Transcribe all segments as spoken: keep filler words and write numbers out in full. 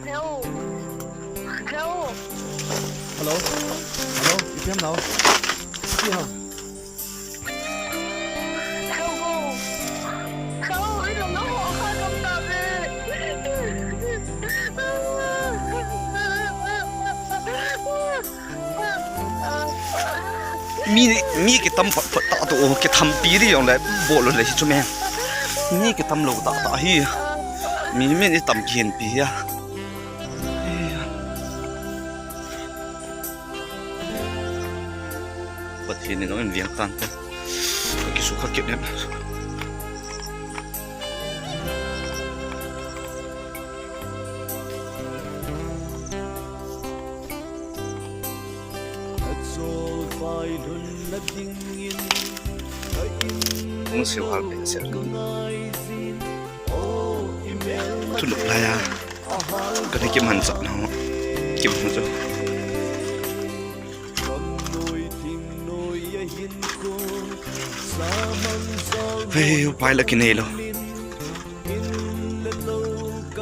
Hello. Hello. Hello. Hello. Ipi ham nao? Ipi ham? Hello. Hello. I don't know. I don't know. Mi, mi kitam pat pat ta tu, kithampi di jong le, bol le hi chu me. Mi kitam lou ta ta hi. Mi, mi ni tam kihen pi ya. Pathen in jong in veng tan te. Ka kisukha kit nen. Hung siu hal pen siat gun. Thunop lai a kana kimanchah nau. Kimanchah. Hei, upai la kinei lou.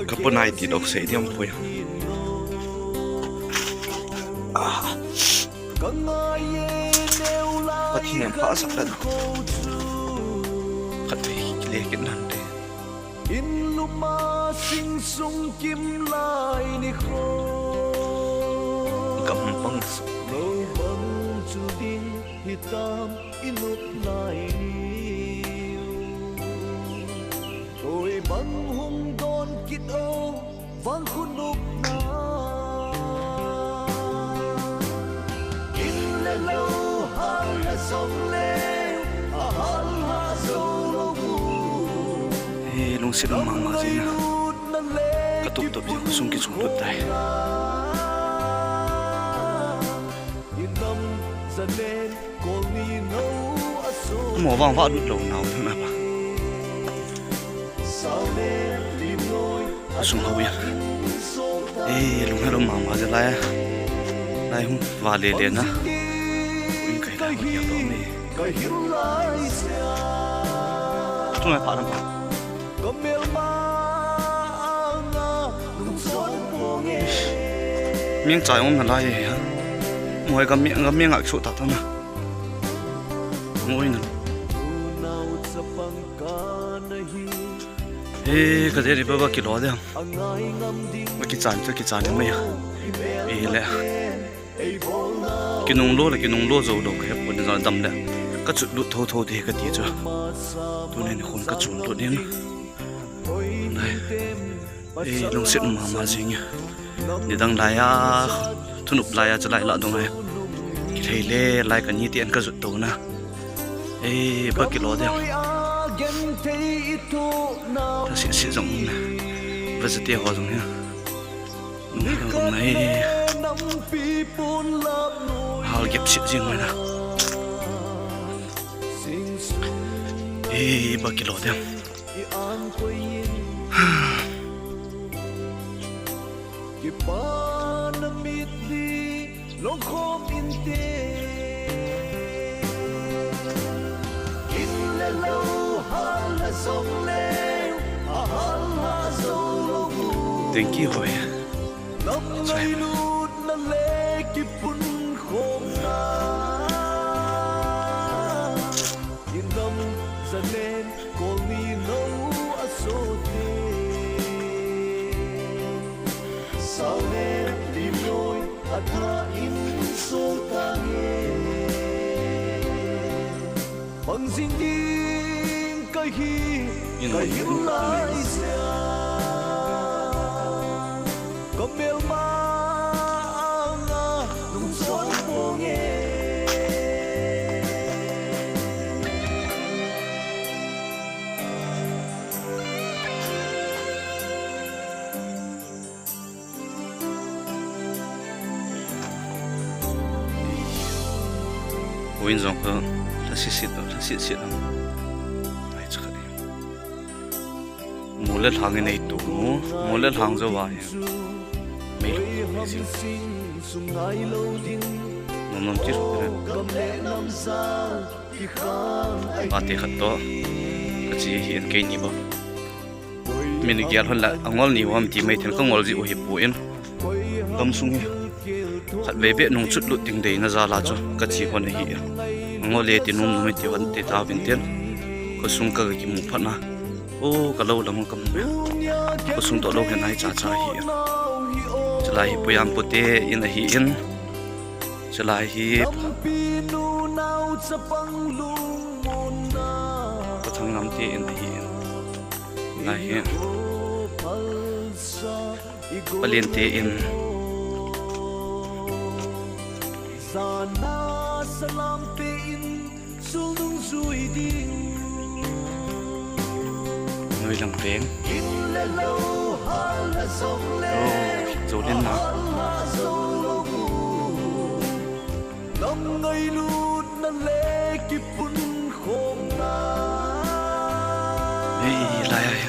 Ka pu nai ti dok sei diam pui. Ah. Pathen in pha sak dan. Khat vei kile kit nan te. In luma sing sung kim lai ni kho. Gam pang suk. Lo bang chu ding hitam i nop lai ni. Oi bang hung don kit o. Vang khunupna. In le lo hal le song le, a hal ha zo lo bu. He, lungset um mama jing a. Ka tup tup jing, sung kichung tup tai. Mo vang va lut lou nau na pa. Sung hou ya. Eh, lung helou mama je lai. Lai hung va le le na. Ui, kai lai hung ya lo ni. Tu mai pa na pa. Miang chai om na lai ha. Moi ka miang, ka miang ak su ta ta na. Ngoi na. Eh, ka dei ni ba ba kilo de. Ba kichan chu kichan mai. Eh, le. Kinung lo le, kinung lo zo lo ka he pon, ja dam le. Ka chut lut tho tho te ka ti chu. Tuni ni khun ka chun lut in. Ei, lungset um mama jing e. Nidang lai a, thunup lai a, chalai lah dong e. Kilhei le, lai ka ni ti an ka jut to na. Ei, ba kilo de. Ka si si jong na. Ba jate ho jong ya. Nung hal rong na e. Hal gep sit jing na. Ei, ba kilo de. Kipa na mit ni long khom in te. In le lo hal la song le, a hal la zo lo bu. Thank you, hoi. Lam ngai lut na le kipun khom na. Inam zanen kol ni no asote. Saule limloi atha in soltange. Bang jing ding kahi, kahin lai sia. Ka melma anga lungchon ponge. Uin jong ka, la sisit, la sisit ang. Ai, chaka. Mu le lhang in ei tu mu, mu le lhang jo va hi. Mei lo, mei si. Nom nom chi su te. Ba te khat to. Ka chi hi an kei ni ba. Min gel hon la angol ni hom ti mai then ka ngol ji u hi pu in. Gamsung hi khat veve nung chut lut ding dei na jal a chu ka chi hon ahi. Angol le ti num num ti hon ti ta vin tin. Khosung ka kimu phat na. O ka lo lam ka mu. Khosung to lo hen ai cha cha hi. Chulai hi puyam pote in ahi in. Chulai hi Pathang Ngam te in ahi in. Lai hi Palen te in. Noi lang peng. Oh, Zolin na. Ei, lai ai.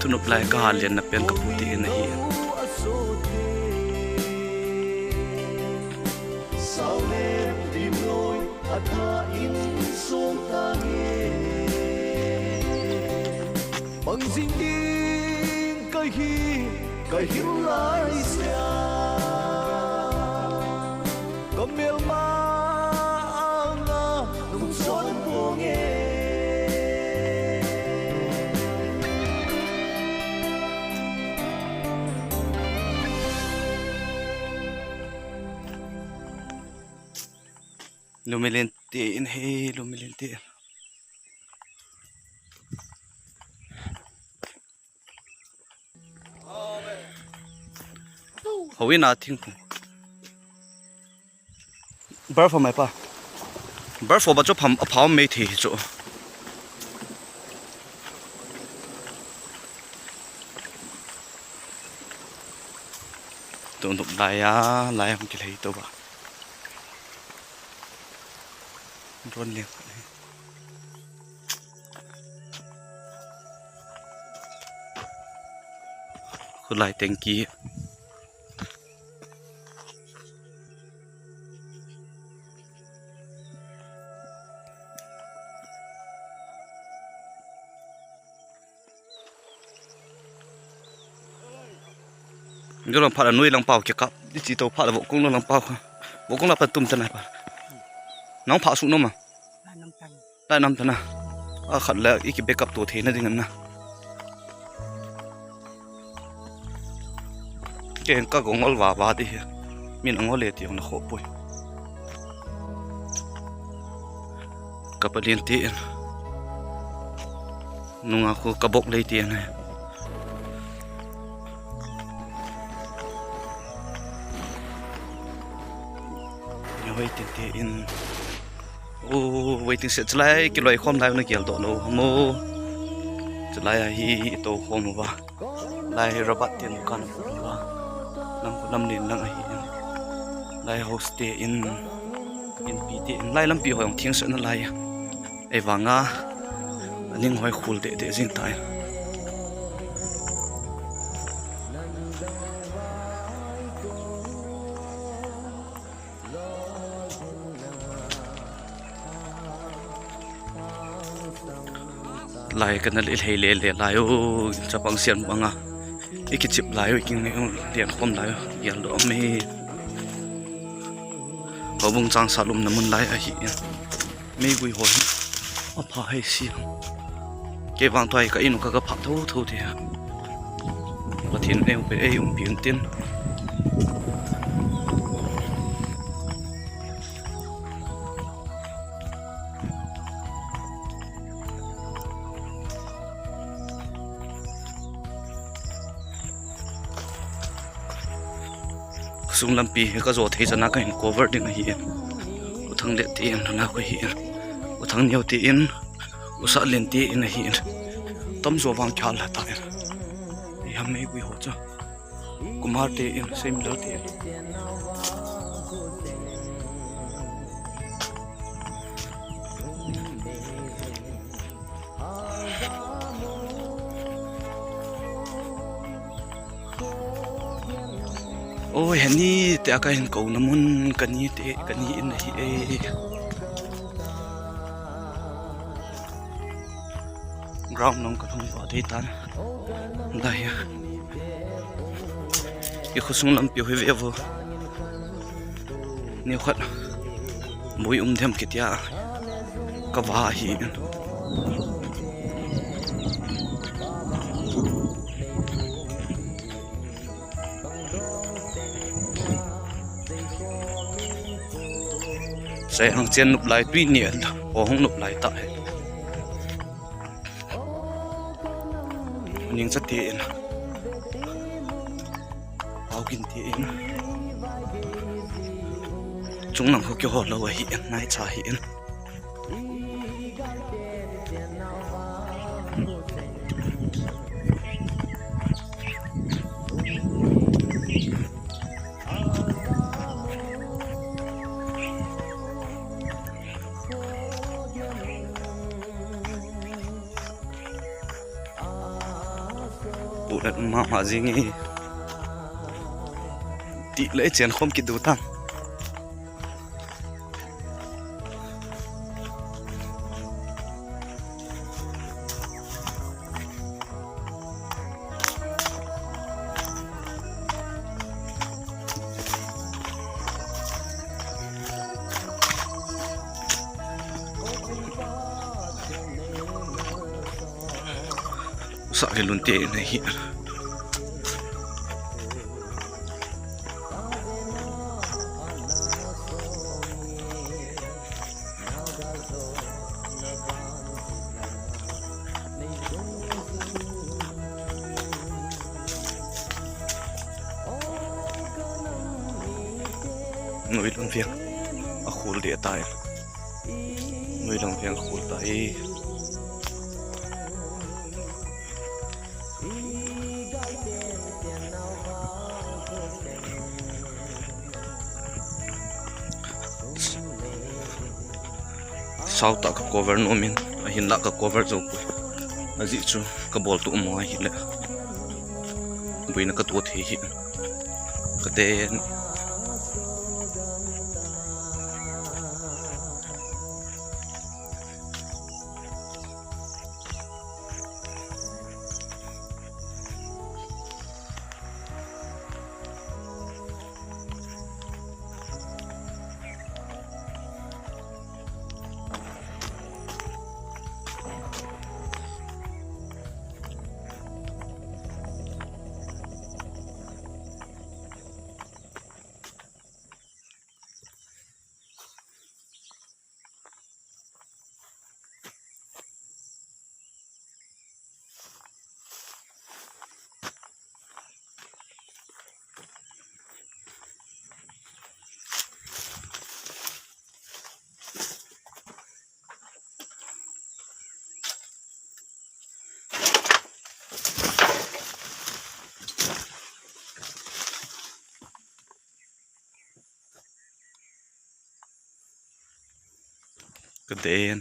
Tunup lai ka hal lian na pen ka pu ti in ahi. Bang jing ding ka hi, ka hil lai sia. Ka melma anga nung chon pong e. Lumilin te in he, lumilin te in. Hawin a thingphung. Barf mai pa. Barf ba chu pham, a pham mai thi chu. Tunup lai a, lai hung kilhei to ba. Ron le. Khulai tengki. Ni lang phat a noi lang pau kikap. Di chi to phat a vokung lang pau kha. Vokung la phat tum tanai pa. Nang phat su nom a. Lai nam tana. A khat le i ki backup to theina ding na. Ke ka gongol va va di hi. Min angol le ti ong na kho pui. Ka palin ti en. Nunga khu ka bok lei ti en. Waiting te in. Oh, waiting shed chulai kiloi khom lai na gel doh lou ham o. Chulai a hi to khom uva. Lai hi Robert ten dukan khom uva. Nang ko nam nin nang ahi in. Lai house te in. In pi te in. Lai lampi hoi ong thiang sa na lai. Ei vanga. Aning hoi khul te te jing tai. Lai kana le lhei le le lai o, chapang sian banga. I kichip lai o, i king le lian khom lai o, yal do me. Houbung chang sa lum na mun lai ahi. Meigui ho hi apha hei si. Kei vang tuai ka inu ka ka pha tho tho ti. Pathen ei um pe ei um pi un tin. Sung lampi hi ka jo thei chana ka hin cover ding ahi in. U Thang Let te in, na ko hi in. U Thang Neo te in, U Sat Len te in ahi in. Tam jo vang khal la ta in. I ham mei gui ho cha. Kumar te in, Samuel te in. Oi, heni te a ka hin ko na mun ka ni te, ka ni in ahi e. Ground lang ka thong va dei tan. Dai ya. I khosung lampi hi ve vo. Ni khat bui um dem kitia ka va hi. Sai hang chen nup lai tui ni an, o hong nup lai ta he. Ning cha ti in. Pau kin ti in. Chung nang ho ki ho lo hi in, nai cha hi in. Pulat mama jing e. Ti le chen khom kidu tan. Sa ke lun te na hi. Noi lang veng a khul de tai. Noi lang veng a khul tai. Sau ta ka cover nom in, ahin la ka cover zo poi. Aji chu ka bol tu mo ahi le. Buina ka tu thei hi. Ka te. Ka den.